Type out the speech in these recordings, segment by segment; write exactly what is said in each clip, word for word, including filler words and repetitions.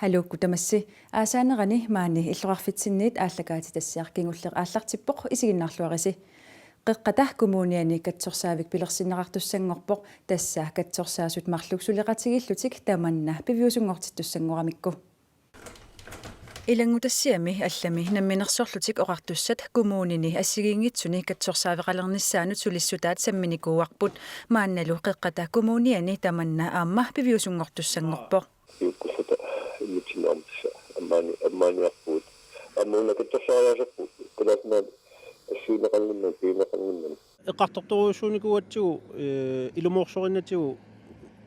Haluukkut tamassi. Aasaanerani maani illoqarfitsinniit aallakaatitassiaq kingulleq aallartippoq, isiginnaarluarisi. Qeqqata Kommuniani katsorsaavik pilersinneqartussanngorpoq, tassa katsorsaasut marluk suleqatigiillutik tamanna piviusunngortittussanngoramikku. Ilanngutassiami allami namminersorlutik oqartussat kommunini assigiinngitsuni katsorsaaveqalernissaanut sulissutaat samminikuuarput. Maannalu Qeqqata Kommuniani tamanna aamma piviusunngortussanngorpoq. Iukkulluta immitsinnut aamma tassa ammaani-, ammaaniarpugut. Aamma una katsorsaariaaserput, kalaallit nunaat assigineqannginnami, pigineqannginnami. Eqqartortorujussuunikuugatsigu, eh, ilumoorsorinatigut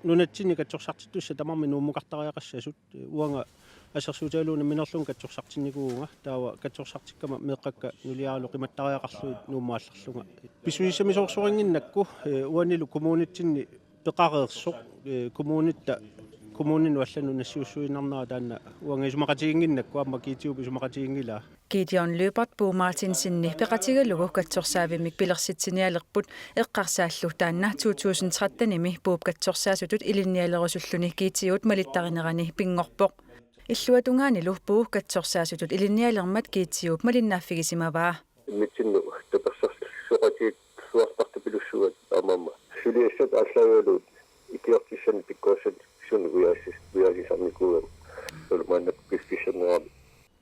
nunatsinni katsorsartittussat tamarmik Nuummukartariaqassasut, eh, uanga assersuutigalugu namminerlunga katsorsartinnikuuvunga, taava katsorsartikkama meeqqakka nuliaralu qimattariaqarlugit Nuummut aallarlunga. Pissusissamisoorsorinngilakka, eh, uanilu kommunitsinni peqareersoq, eh, kommunitta, kommuninut allanut nassiussuinnarnera taanna uanga isumaqatiginnginnakku, aamma G T O-p isumaqatiginngilaa. Gideon Lyberth Bo Martinsenip peqatigalugu katsorsaavimmik pilersitsinialerput, eqqarsaallu taanna to tusind trettenimi Bop katsorsaasutut ilinnialerusulluni G T O-t malittarinerani pinngorpoq. Illuatungaanilu Bo katsorsaasutut ilinnialermat G T O-p malinnaaffigisimavaa. Immitsinnut tapersersoqatigiittuartartupilussuugatta, taamaammat suliassat aallaavigalugit ikiortissanik pikkorissanik suni ujaassis-, ujaasisarnikuugami, taavalu maannakkut piffissanngoramik.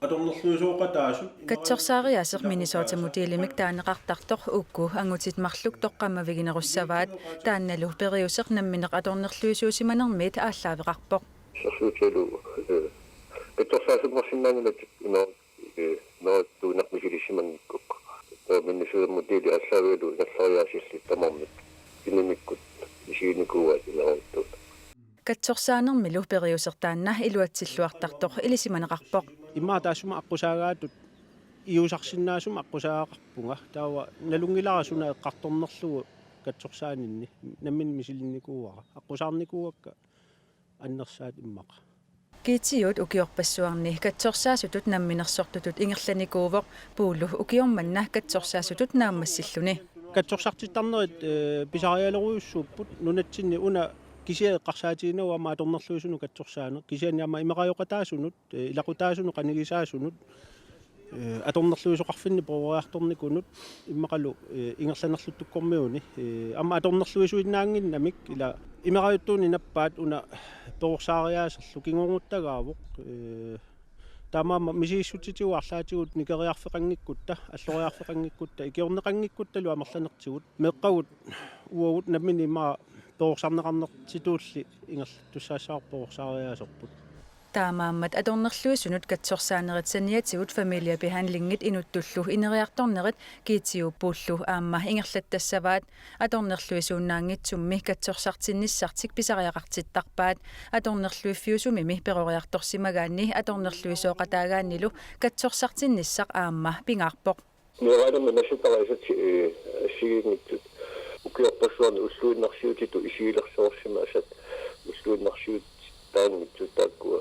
Atornerluisooqataasut. Katsorsaariaaseq Minnesota-modelimik taaneqartartoq uku angutit marluk toqqammaviginerussavaat, taannalu periuseq nammineq atornerluisuusimanermiit aallaaveqarpoq. Assersuutigalugu, eh, katsorsaasunngorsinnaanngilatit una, eh, una tuunaq misilisimanngikkukkit. Taava Minnesota-modeli aallaavigalugu ingerlariaasillit tamarmik inimikkut isiginikuuaat ineruuttuut. Katsorsaanermilu periuseq taanna iluatsilluartartoq ilisimaneqarpoq. Immaqa taassuma aqqusaagaatut iusarsinnaasumik aqqusaagaqarpunga. Taava nalunngilara suna eqqartornerlugu katsorsaaninni nammineq misilinnikuuara. Aqqusaarnikuuakka annersaat immaqa. G T O-t ukiorpassuarni katsorsaasutut namminersortutut ingerlanikuuvoq, Bolu ukioq manna katsorsaasutut naammassilluni. Katsorsartittarnerit, eh, pisarialerujussuupput nunatsinni, una kisiat eqqarsaatiginagu aamma atornerluisunut katsorsaaneq, kisianni aamma imerajoqataasunut, eh, ilaqutaasunut, qanigisaasunut, eh, atornerluisoqarfinni peroriartornikunut immaqalu, eh, ingerlanerluttukkormiuni, eh, aamma atornerluisuinnaannginnamik, ila imerajuttuunik nappaat una perorsaariaaserlu kingornuttagaavoq, eh, taamaammat misigissutsitigut arlaatigut nikeriarfeqanngikkutta, alloriarfeqanngikkutta, ikiorneqanngikkuttalu amerlanertigut, meeqqagut uagut nammineq immaqa perorsarneqarnertitulli ingerlattussaassavarput perorsaariaaserput. Taamaammat atornerluisunut katsorsaanerit saniatigut familiebehandlingit inuttullu ineriartornerit G T O-p Bollu aamma ingerlattassavaat. Atornerluisuunnaanngitsummi katsorsartinnissartik pisariaqartittarpaat. Atornerluiffiusumimi peroriartorsimagaanni atornerluisooqataagaannilu katsorsartinnissaq aamma pingaarpoq. Meeraanermi nassuttarisassat, eh, assigiinngitsut ukiorpassuarni ulluinnarsiutitut isigilersoorsimasat, ulluinnarsiutaanngitsut taakkua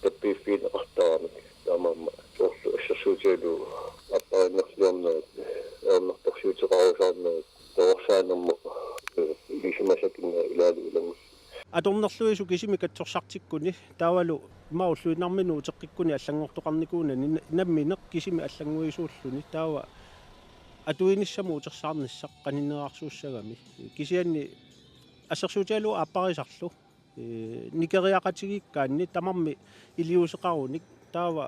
tappiiffigineqartaramik, taamaammat soorlu assersuutigalugu aappariinnerliornerit, eh, ajornartorsiuteqarusaarnerit, perorsaanermut, eh, ilisimasakinnerit ilaalu ilanngullugit. Atornerluisu kisimi katsorsartikkuni taavalu immaqa ulluinnarminut uteqqikkuni allanngortoqarnikuunani na-, nammineq kisimi allannguisuulluni, taava atuinissamut utersaarnissaq qaninneqarsuussagami. Kisianni assersuutigalugu aapparisarlu, eh, nikeriaqatigiikkaanni tamarmik iliuuseqarunik, taava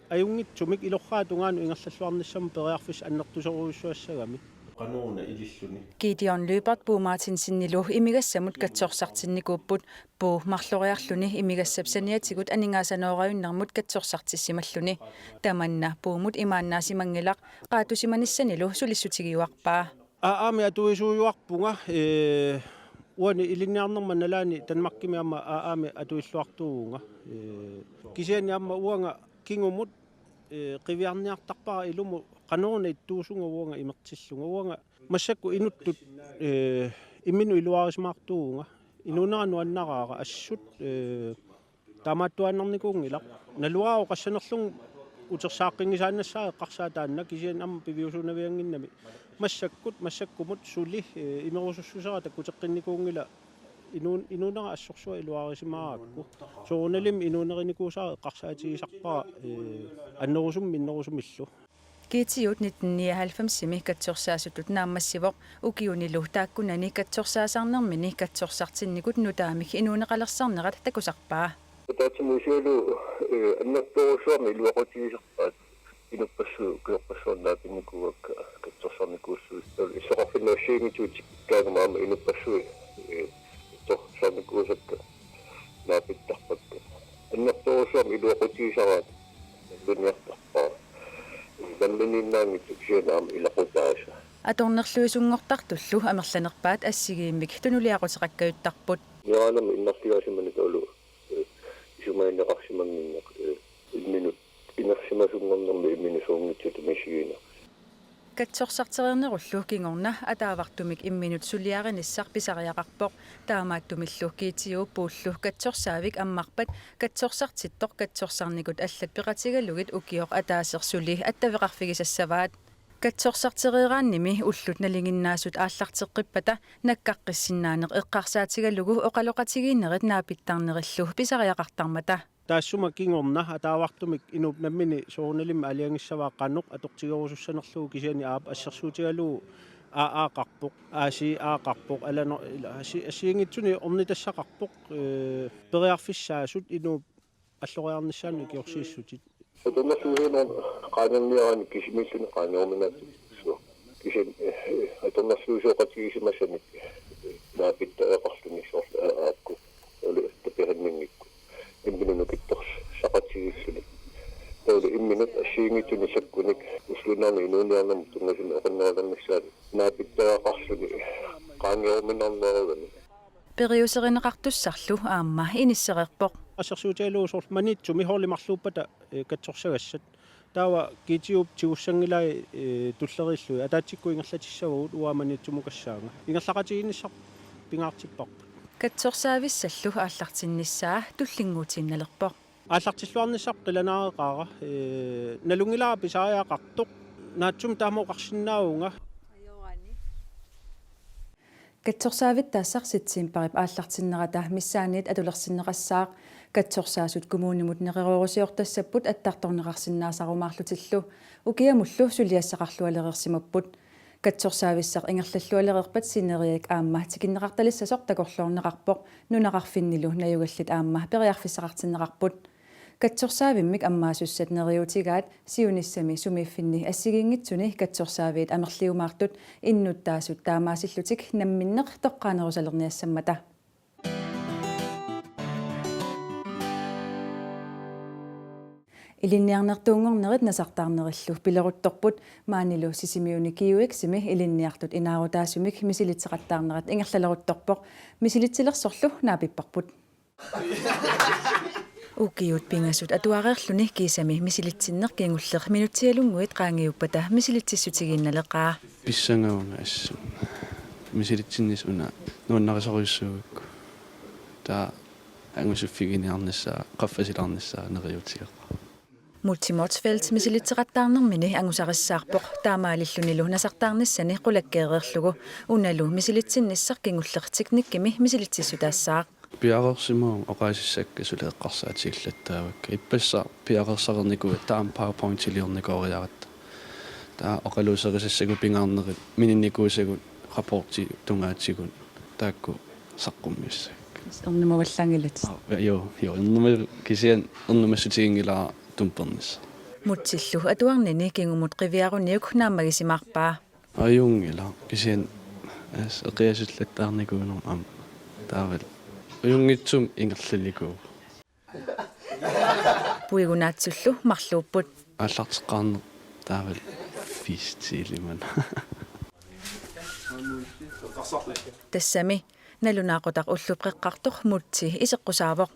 ajunngitsumik ilorraap tungaanut ingerlalluarnissamut periarfissaq annertusorujussuassagami. Qanoruna ililluni. Gideon Lyberth Bo Martinsenilu imigassamut katsorsartinnikuupput. Bo marloriarluni imigassap saniatigut aningaasanoorajunnermut katsorsartissimalluni. Tamanna Bomut imaannaasimanngilaq, qaatusimanissanilu sulissutigiuarpaa. A A-mi atuisuujuarpunga, eh, uani ilinniarnerma nalaani Danmarkimi aamma A A-mi atuilluartuuvunga. Eh, kisianni aamma uanga kingumut, eh, qiviarniartarpara ilumut qanoruna ittuusunga uanga imertillunga. Uanga massakkut inuttut, eh, imminut iluarisimaartuuvunga. Inuunera nuannaraara assut, eh, taamaattuaannarnikuunngilaq. Naluara oqassanerlunga utersaaqqinnisaannassaaq eqqarsaat taanna, kisianni aamma piviusuunaviannginnami. Massakkut, massakkumut suli, eh, imerusussuseq takkuteqqinnikuunngilaq Inuun-, inuunera assorsuaq iluarisimaaraakku. Soorunalimi inuunerinikuusara eqqarsaatigisarpara, ee, annerusumik minnerusumillu. G T U nitten nioghalvfemsimi katsorsaasutut naammassivoq, ukiunilu taakkunani katsorsaasarnermini katsorsartinnikut nutaamik inuuneqalersornerat takusarpaa. Ataatsimut usialu, ee, annertoorujussuarmik iluaqutigisarpaat. Inuppassuit ukiorpassuarni naapinnikuuakka katsorsarnikuullutik. Illoqarfinnut assigiinngitsut tikikkaangama aamma inuppassuit, ee, katsorsarnikuusakka naapittarpakka. Annertoorujussuarmik iluaqutigisaraat nalliuttarpara. Namminiinnaanngitsoq kisianni aamma ilaqutaasa. Atornerluisunngortartullu amerlanerpaat assigiimmik tunuliaquteqakkajuttarput. Niaanami innarligaasimaneq taavalu, ee, isumagineqarsimannginneq, ee, imminut inersimasunngornermi imminut suunngitsutut misigineq. Katsorsartereernerullu kingorna ataavartumik imminut suliarinissaq pisariaqarpoq. Taamaattumillu G T U Puullu katsorsaavik ammarpat katsorsartittoq katsorsarnikut allat peqatigalugit ukioq ataaseq suli attaveqarfigisassavaat. Katsorsartereeraannimi ullut nalinginnaasut aallarteqqippata nakkarsinnaaneq eqqarsaatigalugu oqaloqatigiinnerit naapittarnerillu pisariaqartarmata. Taassuma kingorna ataavartumik inuup nammineq soorunalimi aalajangissavaa qanoq atortigerusussanerlugu, kisianni aap assersuutigalugu A A-qarpoq, A C A-qarpoq, alano-, ila-, assi-, assigiinngitsunik ornitassaqarpoq, ee, periarfissaasut inuup alloriarnissaanut ikiorsiissutit. Atornerluinermut qaangerniaraanni kisimiilluni qaangeruminaatsutissua. Kisianni, ee, atornerluisoqatigisimasanik, ee, naapittariaqarluni soorlu A A-kkut, taavalu allat behandlingikkut imminut nukittorsaqatigiilluni. Taavalu imminut assigiinngitsunik sakkunik ulluinnarni inuuniarnermut tunngasunik oqinnerulernissaanik naapittariaqarluni qaangeruminarnerani. Periuserineqartussarlu aamma inissereerpoq. Assersuutigalugu soorlu Maniitsumi holdi marluuppata, ee, katsorsagassat. Taava G T U-p tigussanngilai, ee, tulleriillugit, ataatsikkut ingerlatissavagut, uanga Maniitsumukassaanga. Ingerlaqatigiinnissaq pingaartipparput. Katsorsaavissallu aallartinnissaa tullinnguutiinnalerpoq. Aallartilluarnissaq qilanaareqaara, ee, nalunngilara pisariaqartoq. Naatsumik taama oqarsinnaavunga. Katsorsaavittaassaq septembarip aallartinnerata missaanniit atulersinneqassaaq. Katsorsaasut kommunimut neqeroorusiortassapput attartorneqarsinnaasarumaarlutillu. Ukiamullu suliassaqarlualereersimapput. Katsorsaavissaq ingerlallualereerpat sineriak aamma tikinneqartalissasoq takorloorneqarpoq, nunaqarfinnilu najugallit aamma periarfissaqartinneqarput. Katsorsaavimmik ammaasussat neriuutigaat siunissami sumiiffinni assigiinngitsuni katsorsaaviit amerliumaartut innuttaasut taamaasillutik namminneq toqqaanerusalerniassammata. Ilinniarnertuunngornerit nasartaarnerillu pileruttorput, maanilu Sisimiuni G U X-imi ilinniartut inaarutaasumik misilitseqattaarnerat ingerlaleruttorpoq, misilitsilersorlu naapipparput. Ukiut pingasut atuareerluni kiisami misilitsinneq kingulleq minutsialunnguit qaangiuppata misilitsissutigiinnaleqaa. Pissangavunga assut. Misilitsinnissaq una nuannarisorujussuugakku. Taava angusuffiginiarnissaa, qaffasilaarnissaa neriuutigaara. Multi Motzfeldt misilitseqattaarnermini angusarissaarpoq, taamaalillunilu nasartaarnissani qulakkeereerlugu. Unalu misilitsinnissaq kingulleq teknikkimi misilitsissutaassaaq. Piareersimavunga oqaasissakka suli eqqarsaatigillattaavakka. Ippassaq piareersarnikuugatta aamma PowerPointiliornikooriaratta. Taava oqaluuserisassagut pingaarnerit mininnikuusagut rapportit tungaatigut taakku saqqummiussagakka. Ernumavallaanngilatit. Aa, joo, joo, ernuma kisianni ernumassutiginngilara tumpernissaq. Multillu atuarnini kingumut qiviaruniuk naammagisimaarpaa. Ajunngilaq, kisianni as eqiasullattaarnikuunerma aamma. Taavalu ajunngitsumik ingerlalikuuvoq. Puigunaatsullu marluupput. Aallarteqqaarneq taavalu festilimana. Tassami nalunaaqutaq ullup qeqqartoq Multi iseqqusaavoq.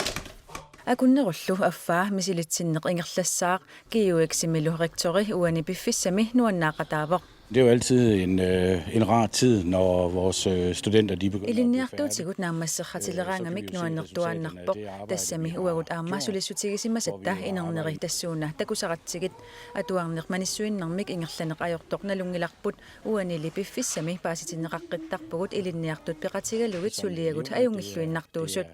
Akunnerullu affaa misilitsinneq ingerlassaaq, G U X-imilu rektori uani piffissami nuannaaqataavoq. Det er jo altid en, øh, en rar tid, når vores øh, studenter de begynder at blive færdige. Ilinniartuutigut naammasseqatigileraagamik nuannertuaannarpoq, tassami uagut aamma sulissutigisimasatta inerneri tassuuna takusaratsigit. Atuarneq manissuinnarmik ingerlaneq ajortoq nalunngilarput, uanili piffissami paasitinneqaqqittarpugut ilinniartut peqatigalugit suliagut ajunngilluinnartuusut.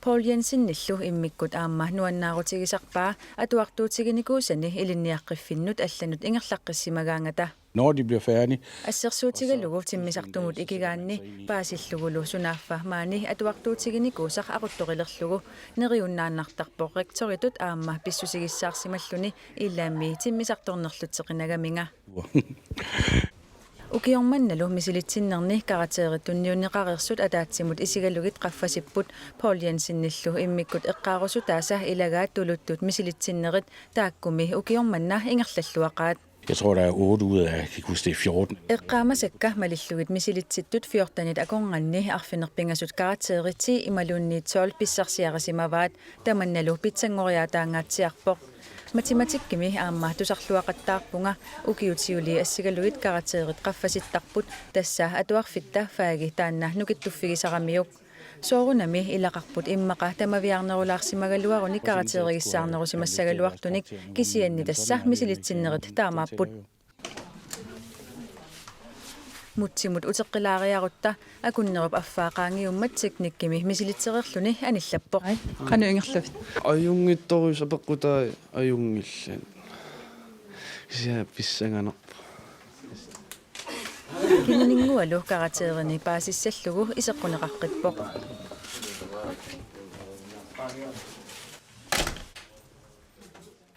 Poul Jensenillu immikkut aamma nuannaarutigisarpaa atuartuutiginikuusani ilinniaqqiffinnut allanut ingerlaqqissimagaangata. Når de bliver færdige. Assersuutigalugu timmisartumut ikigaanni paasillugulu sunaaffa maani atuartuutiginikuusaq aquttorilerlugu. Neriunnaannartarpoq rektoritut aamma pissusigissaarsimalluni, ilaami timmisartornerlutseqinagaminga. Ukioq mannalu misilitsinnerni karakterit tunniunneqareersut ataatsimut isigalugit qaffasipput. Poul Jensenillu immikkut eqqaarusutaasa ilagaat tuluttut misilitsinnerit, taakkumi ukioq manna ingerlalluaqaat. Jeg tror, der er otte ud af, jeg kan ikke huske, det er fjorten. Eqqaamasakka malillugit misilitsittut fjortenit akornanni arfineq-pingasut karakterit ti imaluunniit tolv pissarsiarisimavaat, tamannalu pitsanngoriaataangaatsiarpoq. Matematikkimi aamma tusarluaqattaarpunga, ukiut siulii assigalugit karakterit qaffasittarput, tassa atuarfitta fagi taanna nukittuffigisaramiuk. Soorunami ilaqarput immaqa tamaviaarnerulaarsimagaluarunik karakterigissaarnerusimassagaluartunik, kisianni tassa misilitsinnerit taamaapput. Mutsimut uteqqilaariarutta Akunnerup affaa qaangiummat teknikkimi misilitsereerluni anillappoq. Ai, qanoq ingerlavit? Ajunngitsorujussuaq apeqqutaa ajunngillat. Kisianni pissanganarpoq. Kinaninngualu karakterini paasissallugu iseqquneqaqqippoq.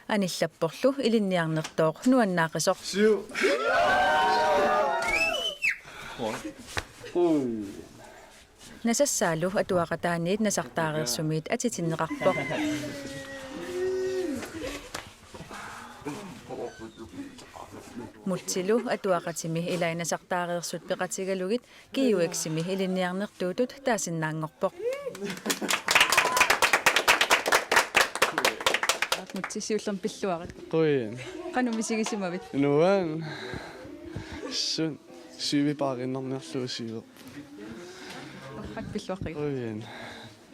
Anillapporlu ilinniarnertooq nuannaaqisoq. Nasassaalu atuaqataaniit nasartaareersumiit atitinneqarpoq. Mutsilu atuaqatimi ilai nasartaareersut peqatigalugit G U X-imi ilinniarnertuutut taasinnaanngorpoq. Mutsi, siullermik pilluarit. Qujan. Qanoq misigisimavit? Nuann. Sun. Syvi paariinnarniarlugu syv. Orrak pilluaqqigit. Qujan.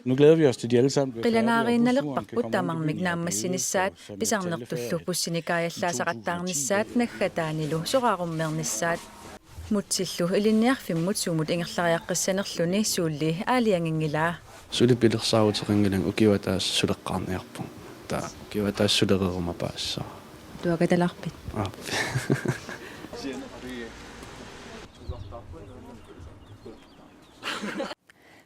Nu glæder vi os til, de alle sammen bliver færdige, og busturene kan Qilanaariinnalerparput komme rundt i tamarmik byen, og det er naammassinissaat, så, som pisarnertullu talleferie bussinikaajallaassaqattaarnissaat, naggataanilu soraarummeernissaat. Mutsillu ilinniarfimmut sumut ingerlariaqqissanerluni suulli aalajanginngilaa. Suli pilersaaruteqanngilanga, ukioq ataaseq suleqqaarniarpunga. Taava ukioq ataaseq sulereeruma paasissaanga. Atuakatalaarpit? Aap.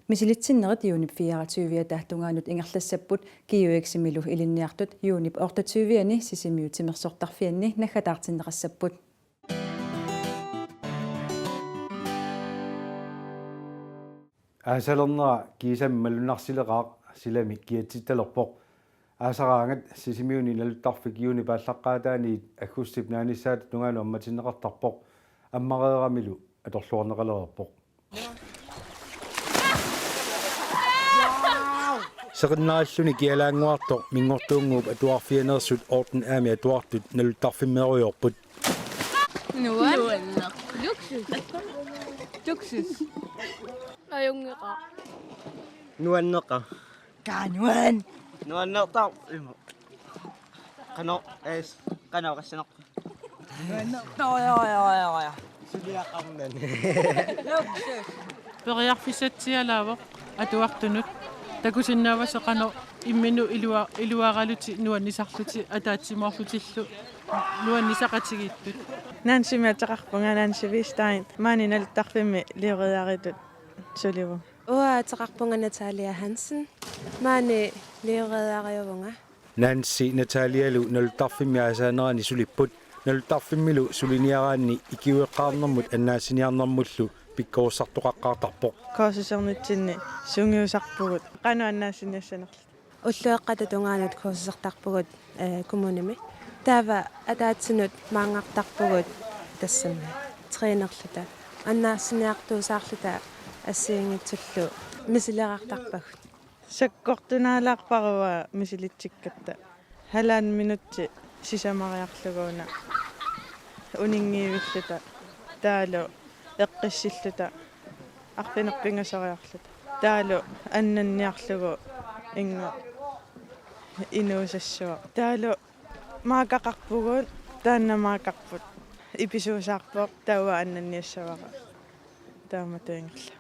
Misilitsinnerit juunip fireogtyve-ata tungaanut ingerlassapput, G U X-imilu ilinniartut juunip otteogtyve-ani Sisimiut timersortarfianni naggataartinneqassapput. Aasalernera kiisami malunnarsileqaaq, silami kiatsittalerpoq. Aasaraangat Sisimiuni naluttarfik juunip aallaqqaataaniit aggustip naanissaata tungaanut ammatinneqartarpoq. Ammareeramilu atorluarneqalereerpoq. Seqinnarilluni kialaannguartoq Minngortuunnguup Atuarfianeersut otte A-mi atuartut naluttarfimmeerujoorput. Nuann. Luksus. Luksus. Ajunngilaq. Nuanneqaaq. Qaa nuann. Nuannertarpoq ima. Qanoq, es, qanoq qassanerpoq. Periarfissatsialaavoq atuartunut. Takusinnaavasi qanoq imminut ilua-, iluaralutik nuannisarlutik ataatsimoorlutillu nuannisaqatigiittut. Nansimi ateqarpunga, Nancy Wistein, maani naluttarfimmi livredderitut sulivunga. Uanga ateqarpunga Natalia Hansen, maani livredderiuvunga. Nancy Natalialu naluttarfimmi aasaanerani sulipput. Naluttarfimmilu suliniaraanni ikiueqqaarnermut annaassiniarnermullu pikkorissartoqaqqaartarpoq. Kursusernitsinni sungiusarpugut qanoq annaassiniassanerluta. Ullueqqata tungaanut kursusertarpugut, eh, kommunimi. Taava ataatsinut maanngartarpugut tassami trænerluta. Annaassiniartuusaarluta assigiinngitsullu misilerartarpagut. Sakkortunaalaarpara uanga misilitsikkatta. Halvanden minutsi sisamariarlugu una. Uninngivilluta. Taavalu eqqissilluta arfineq-pingasoriarluta. Taavalu annanniarlugu ingo inuusassuaq. Taavalu maakaqarpugut, taanna maakaqarpugut. Ipisuusaarpoq, taava annanniassavara. Taamatut ingerlavoq.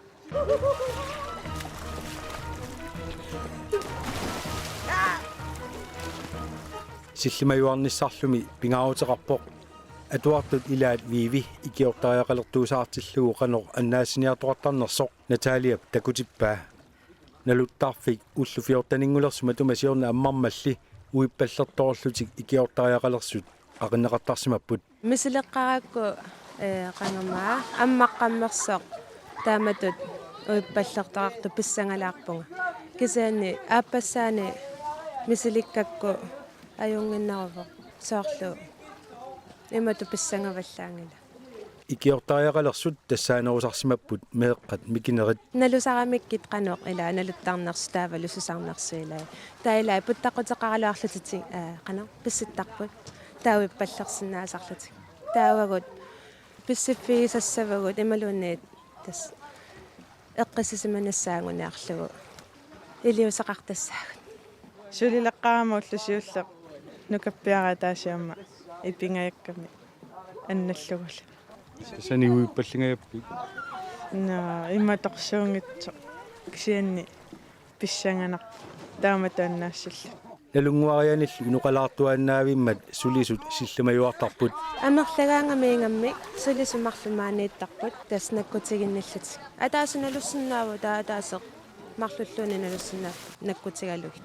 Sillimajuarnissarlumi pingaaruteqarpoq. Atuartut ilaat Vivi ikiortariaqalertuusaartillugu qanoq annaassiniartoqartarnersoq Nataliap takutippaa. Naluttarfik ullut fjorteninngulersut matuma siorna ammarmalli uippallertorlutik ikiortariaqalersut qaqinneqartarsimapput. Misileqqarakku, eh, qangamaa ammaqqammersoq taamatut uippallertoqartoq pissangalaarpunga. Kisianni aappassaani misilikkakku ajunnginneruvoq soorlu imatut pissangavallaanngilaq. Ikiortariaqalersut tassaanerusarsimapput meeqqat mikinerit. Nalusaramikkit qanoq ilaa naluttarnersut taavalu susarnersut ilaa. Taava ilaa puttaqquteqaraluarlutik, eh, qanoq pissittarput. Taava uippallersinnaasarlutik. Taavagut pissiffigisassavagut imaluunniit tassa eqqissisimanissaannguniarlugu iliuuseqartassaagut. Sulileqqaarama ulloq siulleq nukappiaraataasiama ipingajakkami annallugulu. Sani uippallingajappit? Naa, imatorsuunngitsoq kisianni pissanganaq taamatut annaassillugu. Nalunnguarianillu inoqalaartuaannaavimmat sulisut sillimajuartarput. Amerlagaangami ingammik sulisut marluk maaniittarput tassa nakkutiginnillutik. Ataaseq nalussinnaavoq taava ataaseq marlulluunniit nalussinnaavoq nakkutigalugit.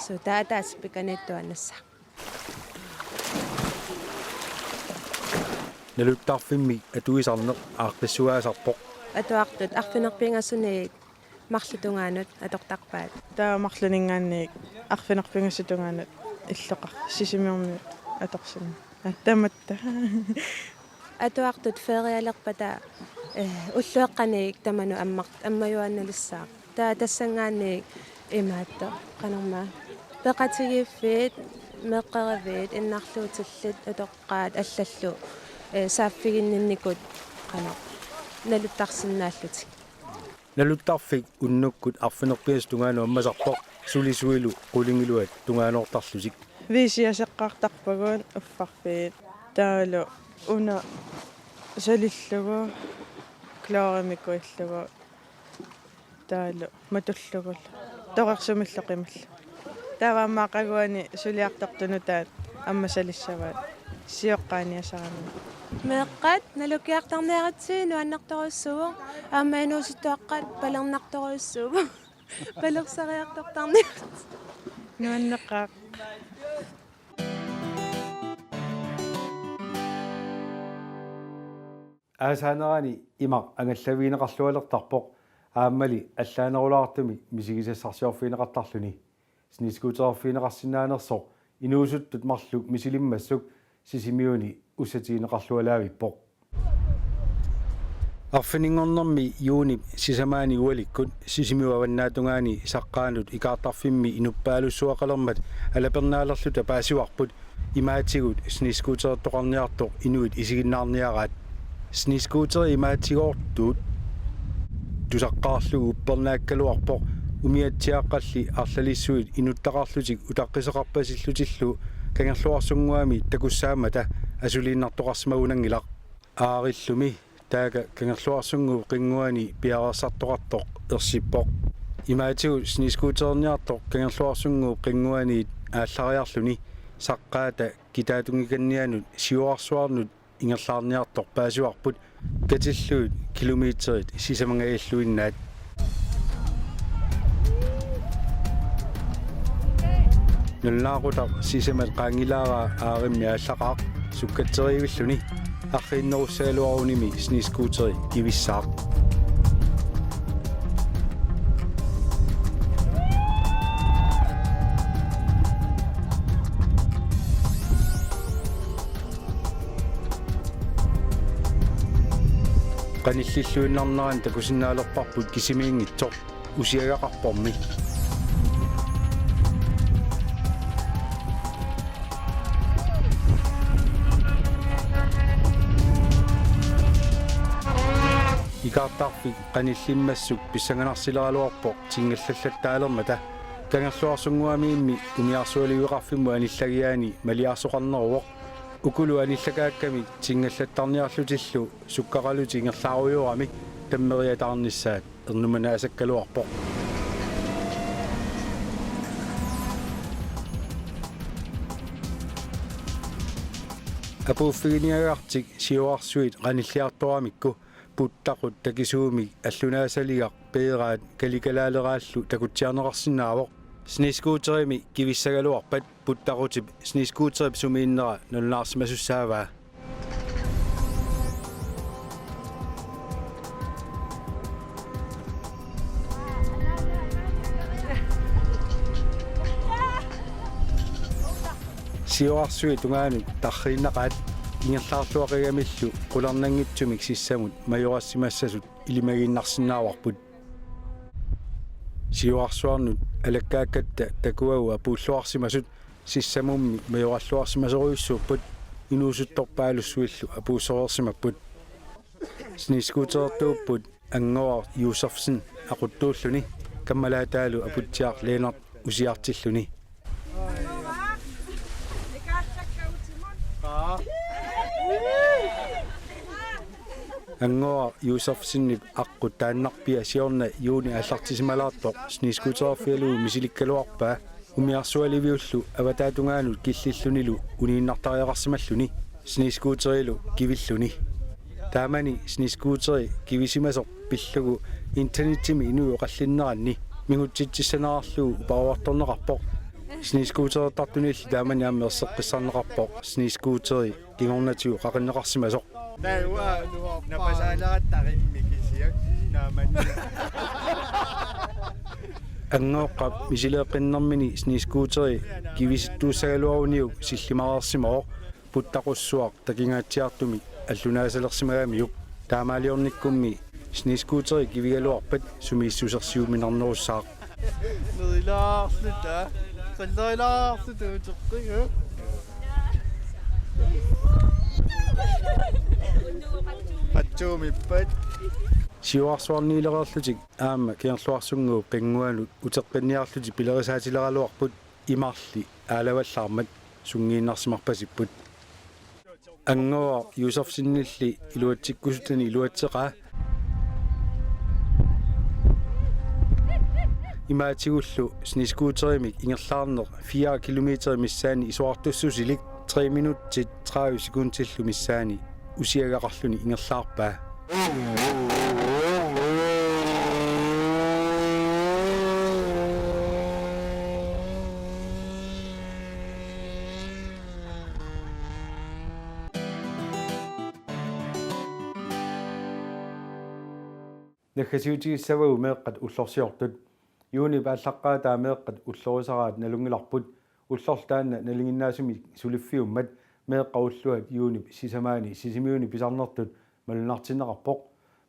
Suu taava ataaseq pikaniittuaannassaaq. Naluttarfimmik atuisarneq aaqqissugaasarpoq. Atuartut arfineq-pingasuniit marluk tungaanut atortarpaat. Taava marlunninngaanniit arfineq-pingasut tungaanut illoqarfik Sisimiormiut atorsinnaapput. Aa, tamatta. Atuartut ferialerpata, eh, ullueqqaniit tamanut ammar-, ammajuaannalissaaq. Taava tassanngaanniit imaattoq, qanormaa. Peqatigiiffiit, meeqqeriviit, innarluutillit, utoqqaat allallu, eh, saaffiginninnikut qanoq naluttarsinnaallutik. Naluttarfik unnukkut arfineq-pingasut tungaanut ammasarpoq sulisuilu qulingiluat tungaanoortarlutik. Viisiaseqqaartarpagut uffarfiit. Taavalu una salillugu, klorimikuillugu. Taavalu matullugulu. Torersumillu qimallugu. Taava aamma aqaguani suliartortut nutaat aamma salissavaat sioqqaaniasaramik. Meeqqat nalukkiartarniaritsi nuannertorujussuuvoq. Aamma inuusuttuaqqat palernartorujussuuvoq. Palersariartortarniaritsi. Nuanneqaaq. Aasaanerani imaq angallavigineqarlualertarpoq, aammali allaanerulaartumik misigisassarsiorfigineqartarluni. Snescootererfigineqarsinnaanersoq inuusuttut marluk misilimmassuk Sisimiuni ussatigineqarlualaavippoq. Arfininngornermi juunip sisamaani ualikkut Sisimiut avannaatungaani saqqaanut ikaartarfimmi inuppaalussuaqalermat alapernaalerluta paasivarput imaatigut snescooterittoqarniartoq inuit isiginnaarniaraat. Snescooteri imaatigoortuut tusaqqaarlugu uppernaakkaluarpoq umiatsiaaqqalli arlalissuit inuttaqarlutik utaqqisaqarpasillutillu Kangerluarsunnguami takussaammata asuliinnartoqarsimagunanngilaq. Aarillumi taaka Kangerluarsunnguup qinnguani piareersartoqartoq ersippoq. Imaatigut snescootererniartoq Kangerluarsunnguup qinnguaniit aallariarluni saqqaata kitaatungikannianut siuarsuarnut ingerlaarniartoq paasivarput katillugit kilometerit sisamangajalluinnaat. Nalunaaqutaq sisamat qaanngilaaraa aarimmi aallaqaaq sukkatseriivilluni arriinnerussagaluarunimi snescooteri kivissaaq. Qanillilluinnarnerani takusinnaalerparput kisimiinngitsoq usiagaqarpormi. Kaartarfik qanillimmassuk pissanganarsileraluarpoq tingallallattaalermata. Kangerluarsunnguamimmi umiarsualiveqarfimmut anillagiaani maliarsoqarneruvoq. Ukulu anillakaakkami tingallattarniarlutillu sukkaqalutik ingerlaarujoramik tammeriataarnissaat ernumannaasakkaluarpoq. Apuuffiginiagartik siorarsuit qanilliartoramikku puttaqut takisuumik allunaasaliaq peeraat kalikalaaleeraallu takutsiarneqarsinnaavoq. Snescooterimi kivissagaluarpat puttaqutip snescooterip sumiinnera nalunaarsimasussaavaa. Siorarsuit tungaanut tarriinnaqaat ingerlaarluaqigamillu qularnanngitsumik sissamut majorassimassasut ilimagiinnarsinnaavarput. Siorarsuarnut alakkaakkatta takuagut apuulluarsimasut sissamummi majoralluarsimasorujussuupput, inuusuttorpaalussuillu apuussoreersimapput. Snescootertuupput Anngooq Josefsen aquttuulluni, kammalaataalu aputsiaq Lennert usiartilluni. Anngooq Josefsenip aqqut taannarpia siorna juuni aallartisimalaartoq snescooterfigalugu misilikkaluarpaa. Umiarsualiviullu avataatungaanut killillunilu uniinnartariaqarsimalluni snescooterilu kivilluni. Taamani snescooteri kivisimasoq pillugu internetimi inuit oqallinneranni mingutsitsissanerarlugu uparuartorneqarpoq. Snescootertartunilli taamani aamma erseqqissarneqarpoq snescooteri kingornatigut qaqinneqarsimasoq. Taava napasaaleratta tarimmi kisiat naamani. Anngooqqap misileeqqinnermini snescooteri kivisittuussagaluaruniuk sillimareersimavoq puttaqussuaq takingaatsiartumik allunaasalersimagamiuk. Taamaaliornikkummi snescooteri kivigaluarpat sumiissusersiuminarnerussaaq. Nerilaarluta, qillerilaarluta uteqqiga. Patsuumippat. Siorarsuarniilereerlutik aamma Kangerluarsunnguup qinnguanut uteqqinniarlutik pilerisaatileragaluarput imarli aalavallaarmat sunngiinnarsimarpasipput. Anngooq Josefsenilli iluatsikkusutani iluatseqaa. Imaatigullu snescooterimik ingerlaarneq fire kilometer missaani isorartussusilik tre minutsit tredive sekundillu missaani usiagaqarluni ingerlaarpaa. Naggasiutigissavagut meeqqat ullorsiortut. Juunip aallaqqaataa meeqqat ullorisaraat nalunngilarput. Ullorlu taanna nalinginnaasumik suliffiummat meeqqat ulluat juunip sisamaani Sisimiuni pisarnertut malunnartinneqarpoq.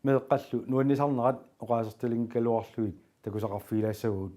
Meeqqallu nuannisarnerat oqaasertalinngikkaluarlugit takusaqarfigilaassavagut.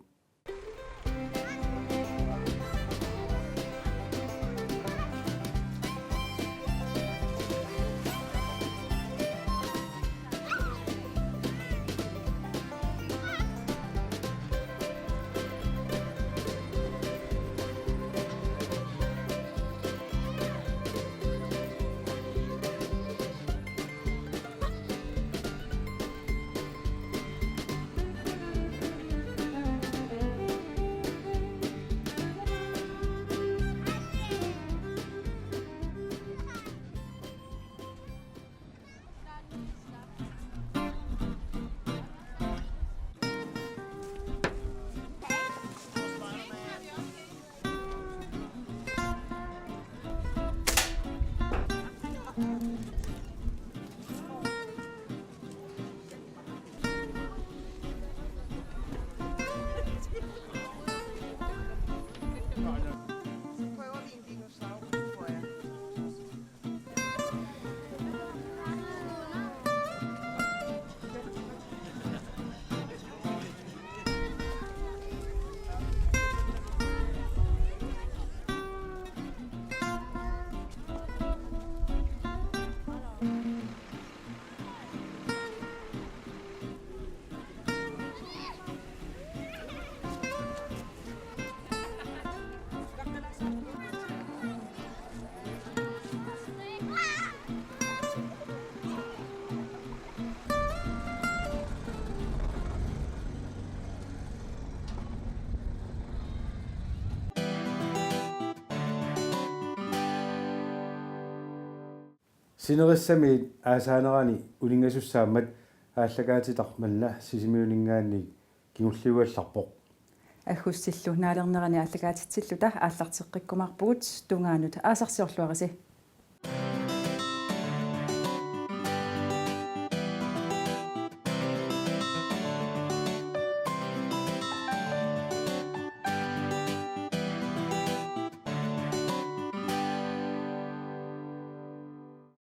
Sinerissami aasaanerani uninngasussaammat aallakaatitaq manna Sisimiuninngaanniit kingulliugallarpoq. Aggustillu naalernerani aallakaatitsilluta aallarteqqikkumaarpugut, tungaanut aasarsiorluarisi.